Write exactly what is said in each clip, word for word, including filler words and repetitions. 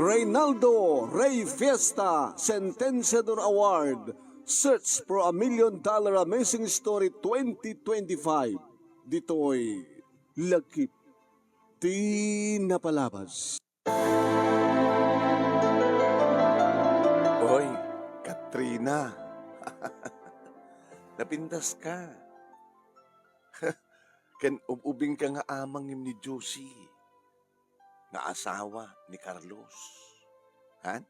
Reynaldo Rey Fiesta Sentenciador Award, Search for a Million Dollar Amazing Story twenty twenty-five. Ditoy lakip ti napalabas. Oy, Katrina. Napintas ka. Ken ub-ubing ka nga amang ni Josie, nga asawa ni Carlos. Han?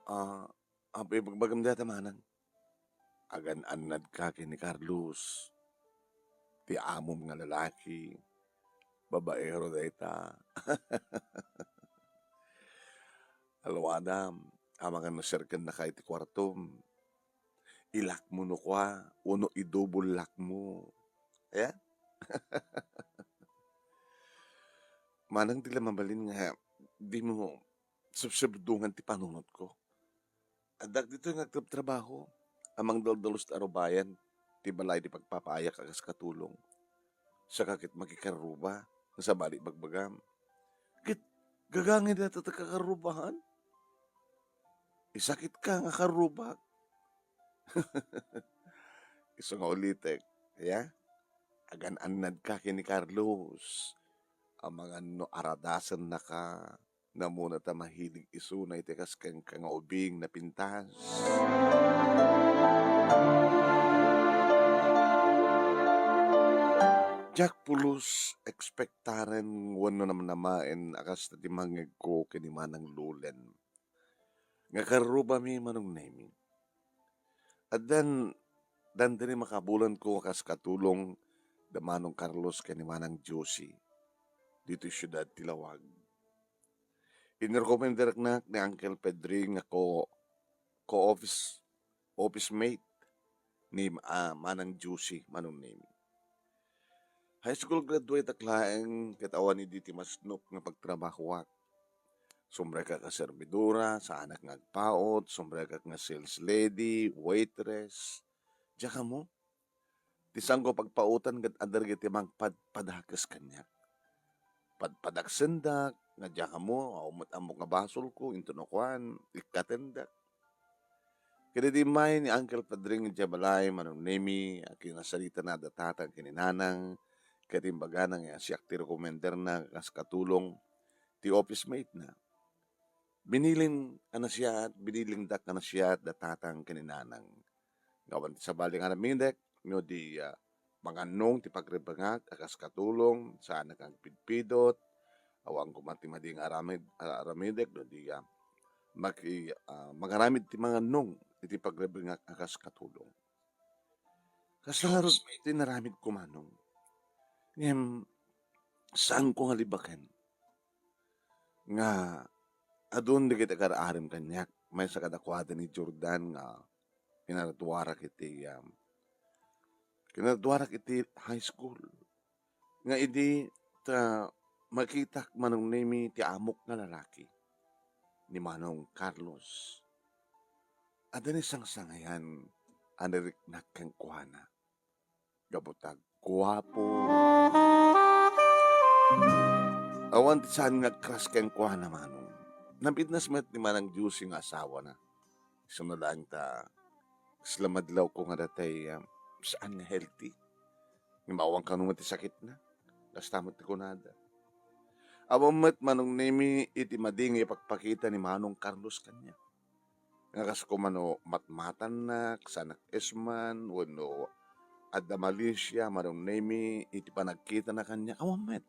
Ah, apay ibagbagam dayta, manang? Agan-annad ka ken ni Carlos. Ti amom nga lalaki, babaero dayta. Alwadam, amangan no serken na ka iti kuartom. Ilakmo no kua, wenno idubol lakmo. Ayan? Manang ti la mabalin nga dimo subsubdongan ti panunotko. Addak ditoy nga agtrabtrabaho, amang daldalos ti arubayan ti balay ti pagpapaayak a kas katulong. Saka ket makikarruba, nga sabali bagbagam. Ket gagangay dayta ti kakarrubahan? Isakit ka nga karrubak. Isu nga ulitek, ya? Agan-annad ka ken ni Carlos. Amangan no aradasen na ka, namuna ta mahilig isuna iti kas kenka nga ubing napintas. Diak pulos ekspektaren wenno namnamaen a kasta ti mangngegko ken ni Manang Lolen nga karrubami, Manong Nemi. Addan, dantani makabulanko a kas katulong da Manong Carlos ken ni Manang Josie ditoy siudad ti Laoag. Inrekomendernak ni Uncle Pedring nga ko-, co-office, office mate ni, ah, Manang Josie, Manong Nemi. High school graduate ak laeng ket awan idi ti masnok nga pagtrabahoak. Sumrekak a servidora, saanak nga agpaut, sumrekak nga sales lady, waitress. Diak ammo, ti saanko pagpautan ket adda dagiti mangpadpadakes kaniak. Padpadak sendak, nga diak ammo, awan met ammok nga basolko, intono kuan, ikkatendak. Ket idi immay ni Uncle Pedring idiay balay, Manong Nemi, a kinasaritana da tatang ken ni nanang, ket imbagana nga siak ti rekomenderna kas katulong ti office mate na. Binilin a nasia-, binilingdak a nasayaat da tatang ken ni nanang. Nga awan ti sabali nga aramidek, no di, ah, mangannong ti pagrebengak a kas katulong, saanak nga agpidpidot, awan koma ti madi nga aramid, ah, aramidek, no di, ah, maki-, ah, mangaramid ti mangannong iti pagrebengak a kas katulong. Kasla ngarud ti inaramidko, Manong. Ngem, saanko nga libaken nga adun dagiti agar-arem kaniak, maysa kadakuada ni Jordan nga kinaraduarak iti, um, kinaraduarak iti high school. Nga idi ta makitak, Manong Nemi, ti amok nga lalaki, ni Manong Carlos, adda ni sangsangayan a nariknak kenkuana. Gapu ta guapo. Awan ti saan nga agkras kenkuana, Manong. Napitnas met ni Manang Josie nga asawana. Isuna laeng ta kasla madlawko nga datay, ah, saan nga healthy. Nga maawan kano met ti sakitna. Kasta met ti kunada. Awan met, Manong Nemi, iti madi nga ipakpakita ni Manong Carlos kaniak. Nga kas koma no matmatannak, saanak isman, wenno adda malisia, Manong Nemi, iti panagkitana kaniak, awan met.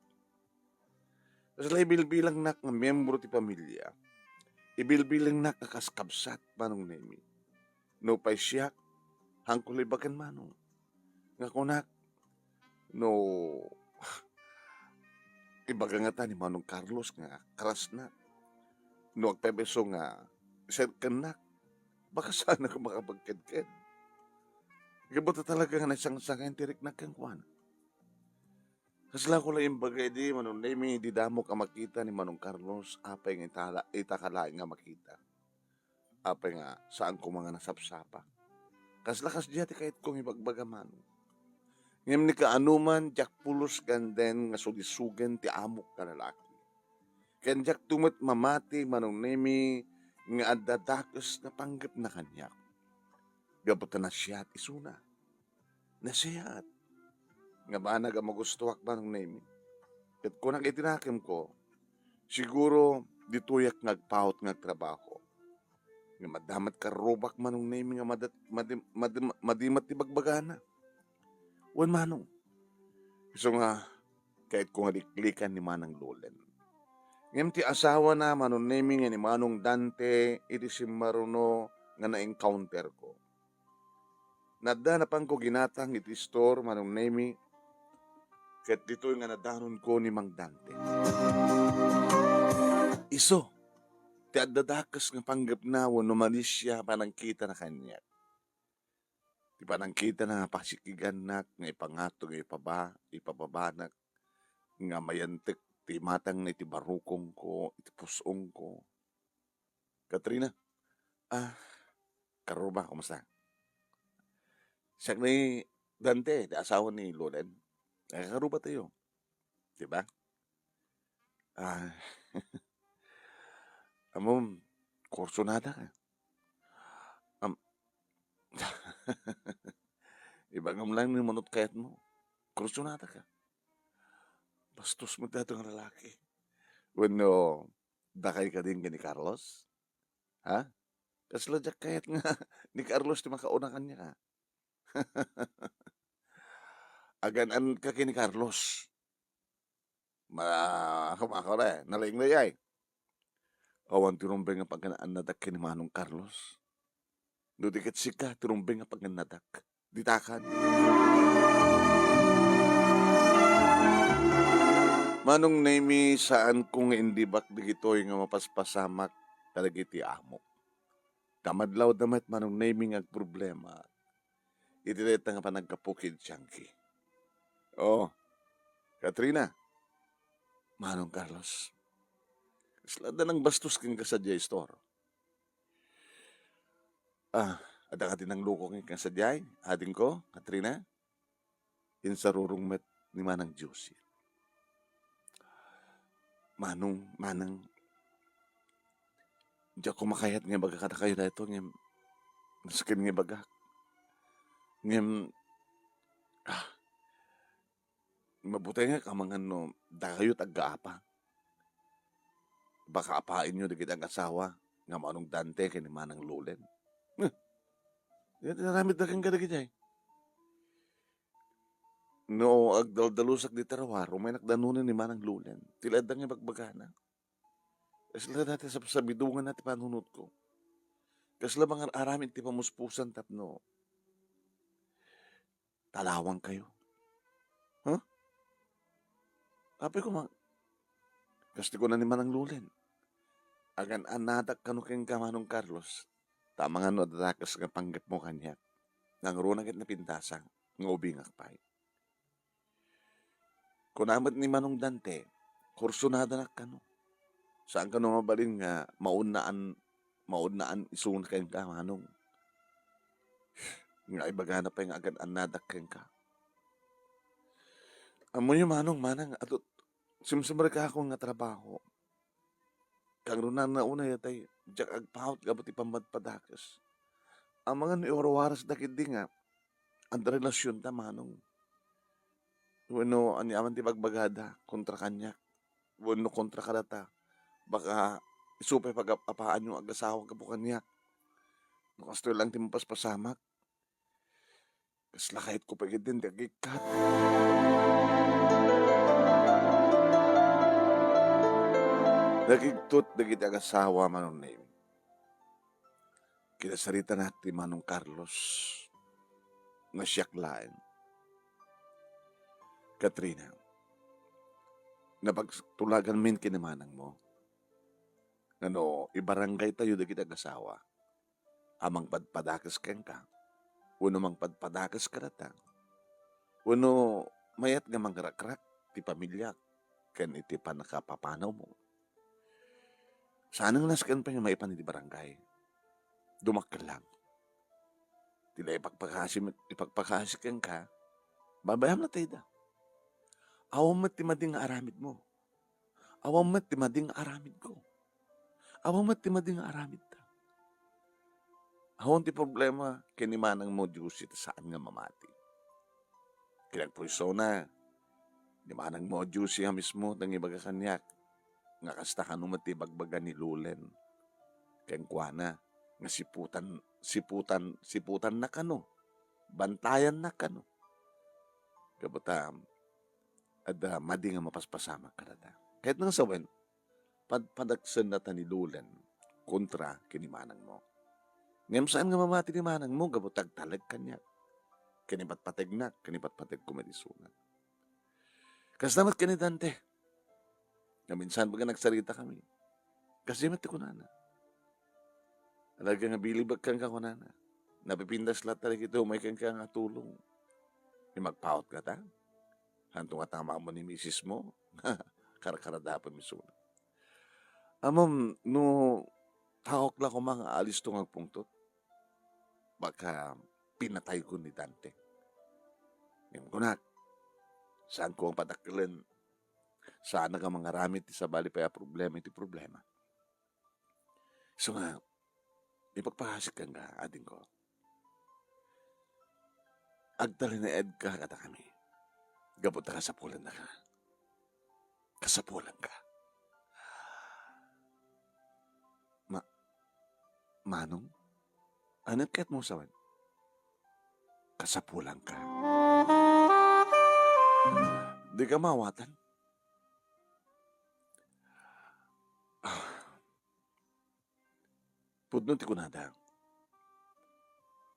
Kasla ibilbilangnak nga miyembro ti pamilia. Ibilbilangnak a kas kabsat, Manong Nemi. Nupay siak, haanko libaken, Manong. Nga kunak, no ibaga ngata ni Manong Carlos nga krasnak, no agpayso nga serkennak, baka saanak makapagkedked. Gapu ta talaga nga naisangsangayan ti riknak kenkuana. Kasla ko la imbaga idi, Manong Nemi, idi damok a makita ni Manong Carlos, apay nga itala-, ita ka laeng nga makita. Apay nga saan koma nga nasapsapa. Kasla kasdiay ti kayatko nga ibagbaga, Manong. Ngem ni kaanoman, diak pulos ganden nga sugisogen ti amok nga lalaki. Ken diakto met mamati, Manong Nemi, nga adda dakes nga panggepna kaniak. Gapu ta nasiat isuna. Nasiat. Nga banag a magustoak, Manong Nemi. Ket kunak iti nakemko, siguro ditoyak nga agpaut nga agtrabaho. Nga madamot karrubak, Manong Nemi, nga madat-, madi-, madi-, madimat ti bagbagana. Wen, Manong. Isu nga, kayatko nga liklikan ni Manang Lolen. Ngem ti asawana, Manong Nemi, nga ni Manong Dante, iti simmaruno nga na-encounter ko. Nadda napanko ginatang iti store, Manong Nemi, ket ditoy nga nadanonko ni Mang Dante. Isu, ti adda dakes nga panggepna wenno malicia panangkitana kaniak. Ti panangkitana nga pasikigannak nga ipangatog nga ipaba-, ipababanak nga mayantek ti imatangna iti barukongko, iti pus-ongko. Katrina, ah, karuba, kumusta? Siak ni Dante, ti asawa ni Lolen. Ay, karuba tayo. Di ba? Ah, amom, kursunada ka. Am-, ibagam lang ni manot kayat mo. Kursunada ka. Bastos mo dito nga lalaki. Wenno, dakay ka din ni Carlos? Ha? Kasla diak kayat nga ni Carlos ti makauna kaniak, ha? Agan-an ka ken ni Carlos. Ma-, kumakore, nalaing na yay. Awan ti rumbeng nga pagan-annadak ken ni Manong Carlos. No di ket sika ti rumbeng nga pagan-annadak. Ditakan. Manong Nemi, saanko nga indibak dagitoy nga mapaspasamak kadagiti amok. Kamadlawda met, Manong Nemi, nga agproblema iti dayta nga panaggapu ken Tiangki. Oh, Katrina, Manong Carlos, kasla adda nangbastos kenka sadiay store? Ah, adda kadi nangluko kenka sadiay, adingko, Katrina? Insarurong met ni Manang Josie. Manong, Manang, diak makayat nga ibaga kadakayo daytoy, ngem nasken nga ibagak. Ngem, ah, mabutengek amangan no dakayo ti aggaapa. Pakaapaenyo dagiti agasawa nga Manong Dante ken ni Manang Lolen. Eh, dayta ti aramidda kenka dagiti ay. No agdaldalusak dita ruar, umaynak danoni ni Manang Lolen. Ti la adda nga ibagbagana. Kasla dayta sabsabidonganna ti panunotko. Kasla mangar-aramid ti pamuspusan tapno talawangkayo. Huh? Apay koma, kas ti kuna ni Manang Lolen, agan-annadak kano kenka, Manong Carlos, ta amangan no adda dakes nga panggepmo kaniak. Nangruna ket napintasak nga ubingak pay. Kuna met ni Manong Dante, kursunadanak kano. Saan kano mabalin nga maunaan, maunaan isu kenka, Manong? Nga ibagana pay nga agan-annadak kenka. Ammoyo, Manong, Manang, adu, simsumrekakon nga trabaho. Kangrunana unay, tay, diak agpaut gapu ti pammadpadakes. Amangan no iwarwaras dagiti nga adda relasionta, Manong. Wenno aniaman ti bagbagada kontra kaniak. Wenno kontra kadata. Baka isu pay pag-apaanyo agasawa gapu kaniak. No kastoy lang ti mapaspasamak. Kasla kayatko pay ketdin ti agikkat. Nagigtot dagiti agasawa, Manong Nemi. Kinasaritanak ti Manong Carlos nga siak laeng. Katrina, napagtulaganmin ken ni manangmo nga no ibarangay tayo dagiti agasawa, a mangpadpadakes kenka, wenno mangpadpadakes kadata, wenno mayat nga mangrakrak ti pamiliak ken iti pannakapapanawmo. Saan nga nasken pay nga maipan iti barangay. Dumakkel lang. Ti la ipagpakasi, ipagpakasi kenka, Babayam na tayda. Awan met ti madi nga aramidmo. Awan met ti madi nga aramidko. Awan met ti madi nga aramidta. Awan ti problema ken ni manangmo, Josie, ta saan nga mamati. Kinagpuysona, ni manangmo, Josie, a mismo ti nangibaga kaniak nga kasta kano met ti ibagbaga ni Lulen kenkuana nga siputan, siputan, siputanna kano, bantayanna kano. Gapu ta, adda madi nga mapaspasamak kadata. Kayatna nga sawen, padpadaksenna ta ni Lulen kontra ken ni manangmo. Ngem saan nga mamati ni manangmo gapu ta agtalek kaniak. Kinipatpategnak, kinipatpategko met isuna. Kasta met ken ni Dante. Nga minsan baga nagsaritakami. Kasta met ti kunana. Talaga nga bilibek kenka, kunana. Napipintas latta dagiti umay kenka nga tulong. Imagpaut kata? Hanto nga tamamo ni misismo? Karkaradapen isuna. Ammom, no taok la koma nga alisto nga agpungtot, baka pinatayko ni Dante. Ngem kunak, saanko nga padakkelen. Saanak a mangaramid ti sabali pay a problema iti problema. Isu nga, ipagpakasik kenka, adingko. Agtalinaedka kadakami. Gapu ta kasapulannaka. Kasapulanka. Ma-, Manong? Ania ti kayatmo sawen? Kasapulanka. Dika maawatan. Ah. Pudno ti kunada.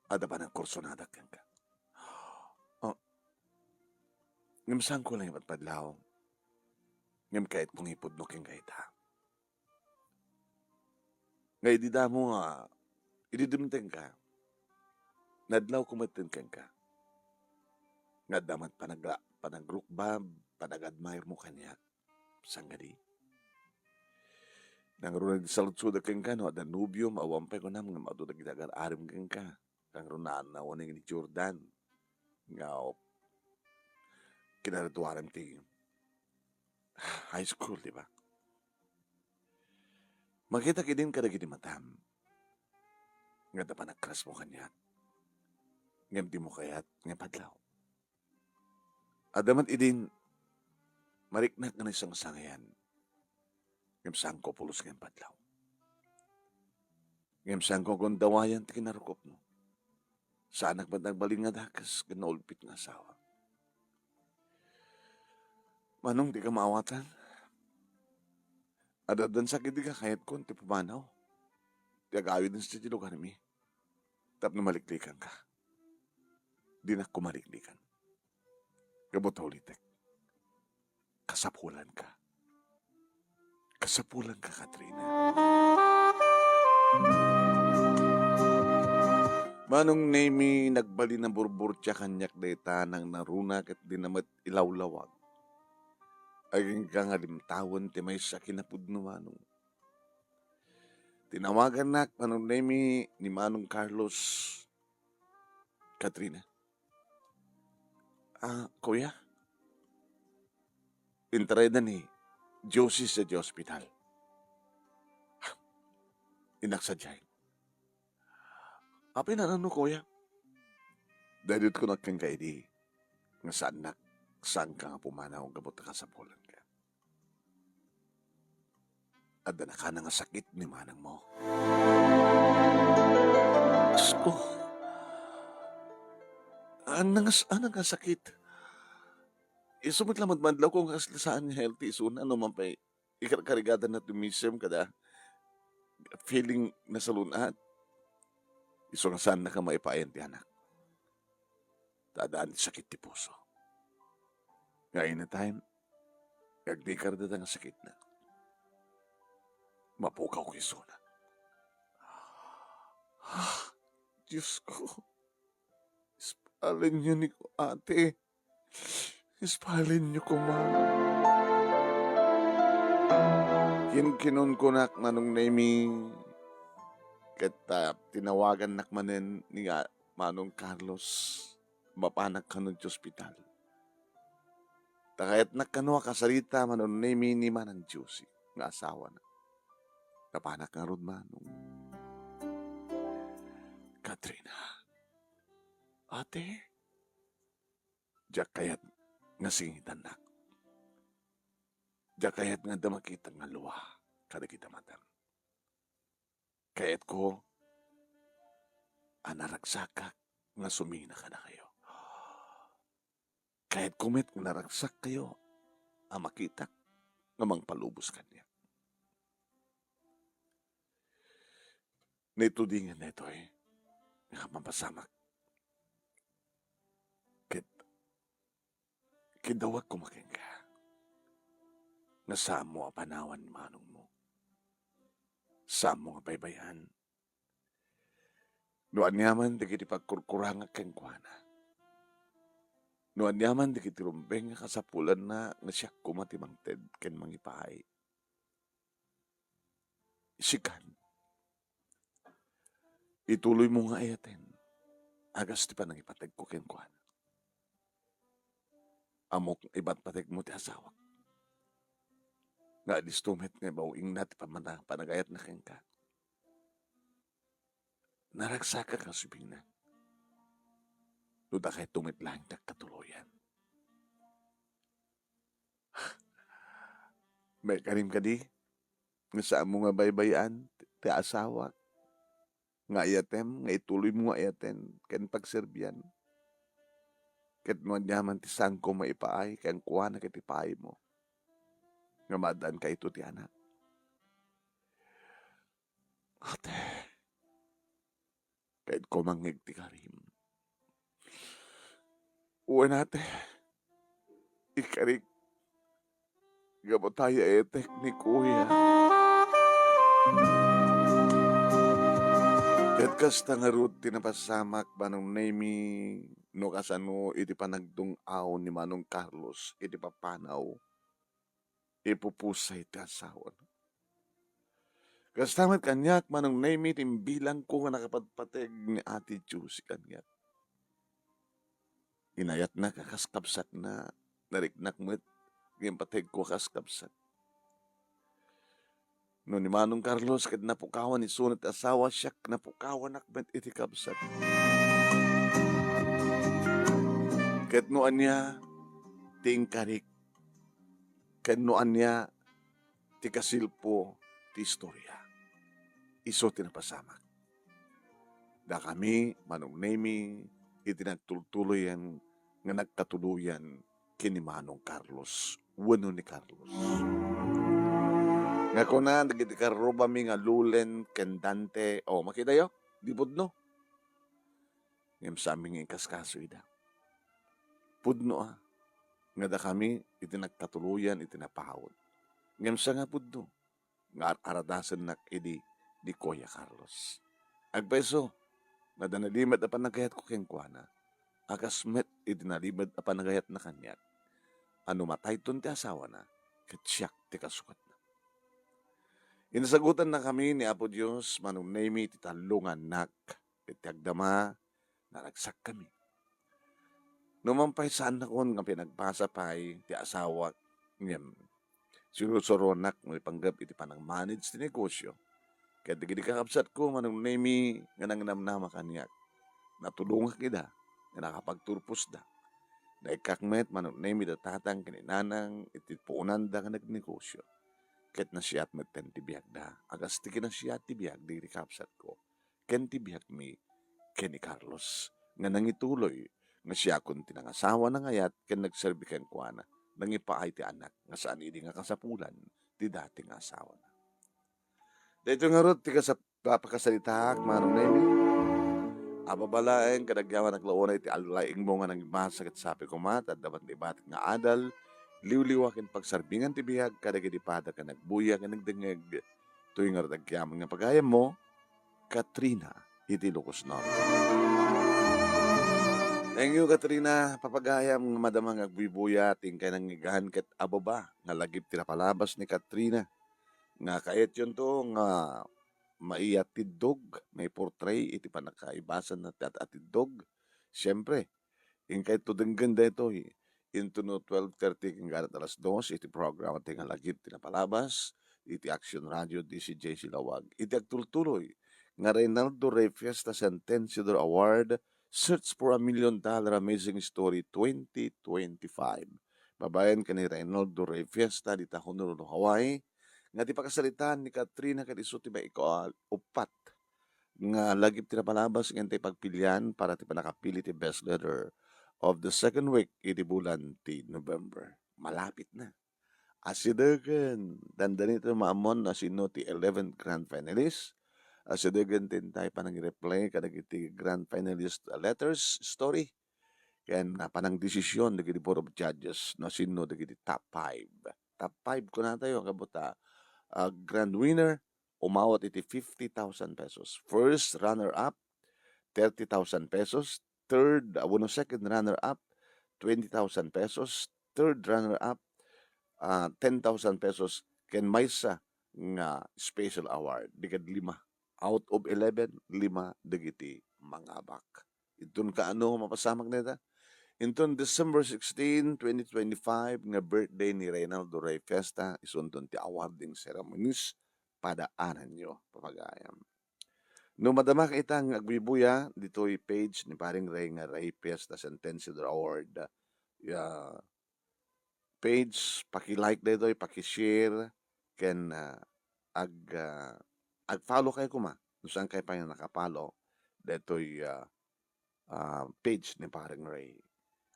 Adda panagkursonadak kenka. Oh. Ngem saanko la nga ipadpadlaw. Ngem kayatko nga ipudno kenka ita. Nga idi damo nga, idi dimtengka, nadlawko metten kenka. Nga adda met panagla-, panagrukbab, panag-admire mo kaniak. Saan kadi? Nangruna di saludsodak kenka no adda nobiom, awan pay kunam ngem adu dagiti agar-arim kenka. Nangruna naawani ni Jordan nga kinaraduarem ti high school, di ba? Makitak idin kadagiti matam nga adda panagkrasmo kaniak. Ngem dimo kayat nga ipadlaw. Adda met idin mariknak nga naisangsangayan. Ngem saanko pulos nga ipadlaw. Ngem saanko gundawayna ti kinarukopmo. Saanak met nagbalin nga dakes ken naulpit nga asawa. Manong, dika maawatan. Adda-addan sakit, dika kayatkon ti pumanaw. Ti agawid sadi ti lugarmi. Tapno maliklikanka. Dinak koma liklikan. Gapu ta ulitek. Kasapulanka. Kasapulanka, Katrina. Manong Nemy, nagbalin a burburtia kaniak dayta, nangngaruna ket dina met ilawlawag. Agingga nga limtawen ti maysa a kinapudno, Manong. Tinawagannak, Manong Nemy, ni Manong Carlos, Katrina. Ah, kuya? Intarayda ni Josie sadi ospital. Innak sadiay. Apay, nanano, kuya? Daytoy kunak kenka idi nga saannak, saanka nga pumanaw gapu ta kasapulanka. Adda nakana nga sakit ni manangmo. Diyos ko. Ania nga s-, ania nga sakit? Isu met laeng madlawko nga kasla saan nga healthy isuna, no man pay ikarkarigadanna ti misem kada feeling nasalun-at. Isu nga saannaka maipaay ti anak. Ta addaan ti sakit ti puso. Nga anytime, nga agdikar dayta nga sakitna, mapukawko isuna. Ah, Diyos ko. Ispalenyo ni ko, ate. Ispalenyo koma. Kinkinunkunak, Manong Nemy. Ket, ah, tinawagannak manen ni, ah, Manong Carlos. Mapanak kano ti ospital. Ta kayatnak kano a kasarita, Manong Nemi, ni Manang Josie nga asawana. Napanak ngarud, Manong. Katrina. Ate? Diak kayat nga singitannak. Diak kayat nga adda makita nga lua kadagiti matam. Kayatko a naragsakak nga sumina kadakayo. Kayatko met nga naragsakkayo a makitak nga mangpalubos kaniak. Naitudingan daytoy nga mapasamak. Ket, ket dawag koma kenka nga saanmo a panawan ni manongmo. Saanmo nga baybay-an. No aniaman dagiti pagkurkurangak kenkuana, no aniaman dagiti rumbeng nga kasapulanna nga siak koma ti mangted ken mangipaay. Sikan, ituloymo nga ayaten a kas ti panangipategko kenkuana. Ammok nga ibatbategmo ti asawak nga adisto met nga ibaw-ingna ti pamana-, panagayatna kenka. Naragsakak nga subingna. No dakayto met laeng ti agkatuloyan. Maikarim kadi nga saanmo nga baybay-an ti, ti asawak nga ayatem, nga ituloymo nga ayaten ken pagserbian. Ket no aniaman ti saanko maipaay kenkuana ket ipaaymo nga maaddaan kayto ti anak. Ate, kayatko mangngeg ti karim. Wen, ate, ikarik gapu ta ayatek ni kuya. Ket kasta ngarud ti napasamak, Manong Nemi, no kasano iti panagdung-aw ni Manong Carlos iti papanaw. Ipupusay ti asawana. Kasta met kaniak, Manong Nemi, ti imbilangko nga nakapatpateg ni Ate Josie kaniak. Inayatnak a kas kabsatna, nariknak met nga impategko a kas kabsat. No ni Manong Carlos ket napukawan isuna ti asawa, siak napukawanak met iti kabsat. Ket no ania ti inkarik, ken no ania ti kasilpo ti istoria. Isu ti napasamak. Dakami, Manong Nemi, iti nagtultuloyan nga nagkatuloyan ken ni Manong Carlos wenno ni Carlos. Nga kuna dagiti karrubami nga Lulen ken Dante, o, makitayo, di pudno. Ngem saanmi nga inkaskaso ida. Pudno a, nga dakami iti nagkatuloyan iti napaut. Ngem sangapudno nga ar-aradasennak idi ni Kuya Carlos. Agpayso, nga adda nalimed a panagayatko kenkuana, a kas met iti nalimed a panagayatna kaniak, a no matayton ti asawana, ket siak ti kasukatna. Inasagutannakami ni Apo Dios, Manong Nemi, iti tallo nga annak, iti agdama, naragsakkami. No man pay saannakon nga pinagbasa pay ti asawak, ngem sinusuronak nga ipanggep iti panangmanage ti negosyo. Ket dagiti kakabsatko, Manong Nemi, nga nangnamnama kaniak, natulongak ida nga nakapagturposda. Naikkak met, Manong Nemi, da tatang ken ni nanang iti puonanda nga nagnegosyo. Ket nasiat metten ti biagda, a kas ti kinasiat ti biag dagiti kakabsatko ken ti biagmi ken ni Carlos nga nangituloy nga siakon ti nangasawa, nangayat ken nagserbi kenkuana, nangipaay ti anak nga saan idi nga kasapulan ti dati nga asawana. Daytoy ngarud ti kasap-, pakasaritaak, Manong Nemi. Ababa laeng kadagyaman aglauna iti al-, laingmo nga nangibasa ket sabi koma, ta adda man ti ibatik nga adal, liwliwa ken pagsarbingan ti biag kadagiti pada ken nagbuya ken nagdengngeg. Toy ngarud agyaman nga pagayammo, Katrina iti Ilocos Norte. Thank you, Katrina. Papagayam nga madama nga agbuybuya ti inkay nangngegan ket ababa nga lagip ti napalabas ni Katrina nga kayatyonto nga maiyatiddog, maiportray iti pannakaibasanna ti at-atiddog. Siempre, inkayto denggen daytoy, inton no twelve thirty ken alas dos iti programa ti nga Lagip ti Napalabas iti Action Radio D C J C Lawag. Iti agtultuloy nga Reynaldo Rey Fiesta Sentenciador Award, Search for a Million Dollar Amazing Story twenty twenty-five. Babaen ken ni Reynaldo Rey Fiesta dita Honolulu, Hawaii, nga ti pakasaritaan ni Katrina ken isu ti maikaupat nga Lagip ti Napalabas nga intay pagpilian para ti pannakapili ti best letter of the second week iti bulan ti November. Malapit na. Asidegen, dandani ti maammon no sino ti eleventh grand finalist. Asidegen ti intay panangi-replay kadagiti grand finalist letters story. Ken, ah, panangdesisyon dagiti Board of Judges no sino dagiti top five. Top five kunatayo, kabuta, ah, grand winner, umawat iti fifty thousand pesos. First runner-up, thirty thousand pesos. Third, ah, wenno second runner-up, twenty thousand pesos. Third runner-up, ah, ten thousand pesos. Ken maysa nga special award, di kad lima. Out of eleven, lima dagiti mangabak. Inton kaano nga mapasamak dayta? Inton December sixteen, twenty twenty-five nga birthday ni Reynaldo Rey Fiesta, isunton ti awarding ceremonies, padaananyo, papagayam. No madama ka ita nga agbubuya ditoy page ni Paring Rey nga Rey Fiesta Sentenciador Award, ya, page, paki-like daytoy, paki-share, ken, ah, ag-, ah, ag-follow kay koma. No saan kay pay naka-follow daytoy, ah, ah, page ni Paring Rey.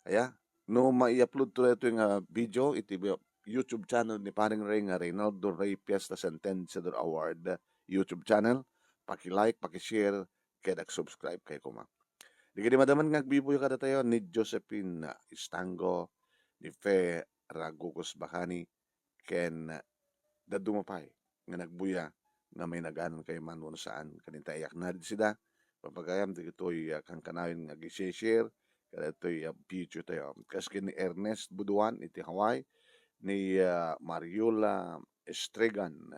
Aya, no mai-upload to daytoy nga video iti YouTube channel ni Paring Rey nga Reynaldo Rey Fiesta Sentenciador Award YouTube channel, paki-like, paki-share, ken ag-subscribe kay koma. Dagiti madaman nga agbubuya kadatayo ni Josephine Istango, ni Fe Ragucos Bacani, ken dadduma pay nga nagbuya nga may naganan kayo man wenno saan, ken intay ayaknad sida, papagayam dagitoy, ah, kankanayon nga agi-share, kadagitoy, ah, video tayo. Kas ken ni Ernest Buduan iti Hawaii, ni, ah, Mariola Estregan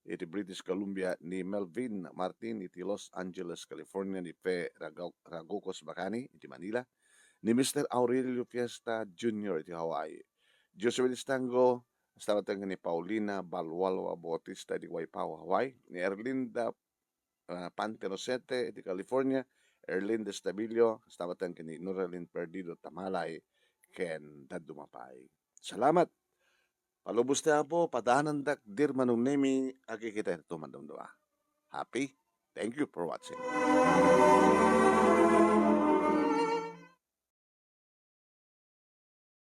iti British Columbia, ni Melvin Martin iti Los Angeles, California, ni Fe Rago-, Ragucos Bacani iti Manila, ni Mister Aurelio Fiesta Junior iti Hawaii. Joshua Distango, hasta laeng ni Paulina Balwalwa Bautista iti Waipahu, Hawaii, ni Erlinda, ah, Pante Rosete iti California, Erlinda Estabilio, hasta laeng ni Noralyn Perdido Tamalay, ken dadduma pay. Salamat. Palubos ti Apo, padaanandak, dear Manong Nemi, agkikita ito madamdama. Happy? Thank you for watching.